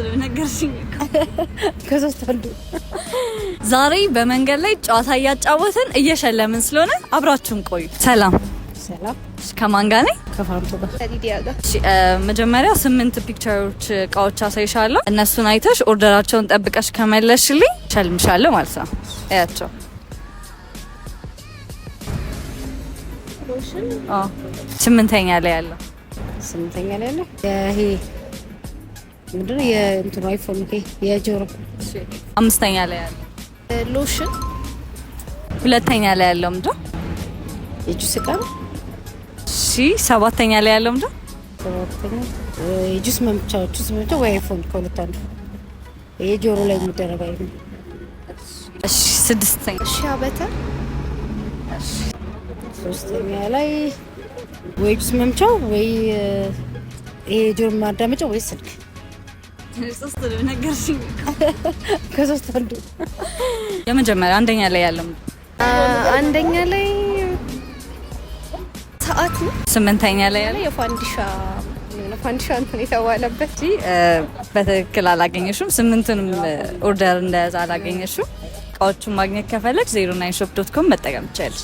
ነው ነገርሽኝ እኮ። ከሶስት አንዱ። ዛሬ በመንገድ ላይ ጨዋታ እያጫወትን እየሸለምን ስለሆነ አብራችሁን ቆዩ። ሰላም። ሰላም። እሺ፣ ከማን ጋር ነኝ? ከፋንቱ ጋር። ከሊዲያ ጋር። እሺ፣ መጀመሪያ ስምንት picture ኦች እቃዎች አሳይሻለሁ። እነሱን አይተሽ order ኣቸውን ጠብቀሽ ከመለሽልኝ ሸልምሻለሁ ማለት ነው። እያቸው። ሎሽን። አዎ፣ ስምንተኛ ላይ ያለው? ስምንተኛ ላይ ያለ ይሄ ምንድነው? የእንትኑ አይፎን፣ ይሄ የጆሮ። አምስተኛ ላይ ያለው? ሎሽን። ሁለተኛ ላይ ያለው ምንድን ነው? የጁስ እቃ ነው። እሺ፣ ሰባተኛ ላይ ያለው ምንድን ነው? ሰባተኛ የጁስ መምቻ፣ ጁስ መምቻ ወይ አይፎን፣ ከሁለት አንዱ። የጆሮ ላይ የሚደረግ አይነት። እሺ፣ ስድስተኛ? Shea butter። ሶስተኛ ላይ ወይ ጁስ መምቻው ወይ ይሄ የጆሮ ማዳመጫው ወይ ስልክ። ሶስት ነው ነገርሽኝ እኮ። ከሶስት አንዱ። የመጀመሪያ አንደኛ ላይ ያለው ምንድን ነው? አንደኛ ላይ ሰዓት ነው። ስምንተኛ ላይ ያለው? የፋንዲሻ፣ የሆነ ፋንዲሻ እንትን የተባለበት። እሺ፣ በትክክል አላገኘሽም። ስምንቱንም order እንደያዘ አላገኘሽም። እቃዎቹን ማግኘት ከፈለግሽ 09shop.com መጠቀም ትችያለሽ።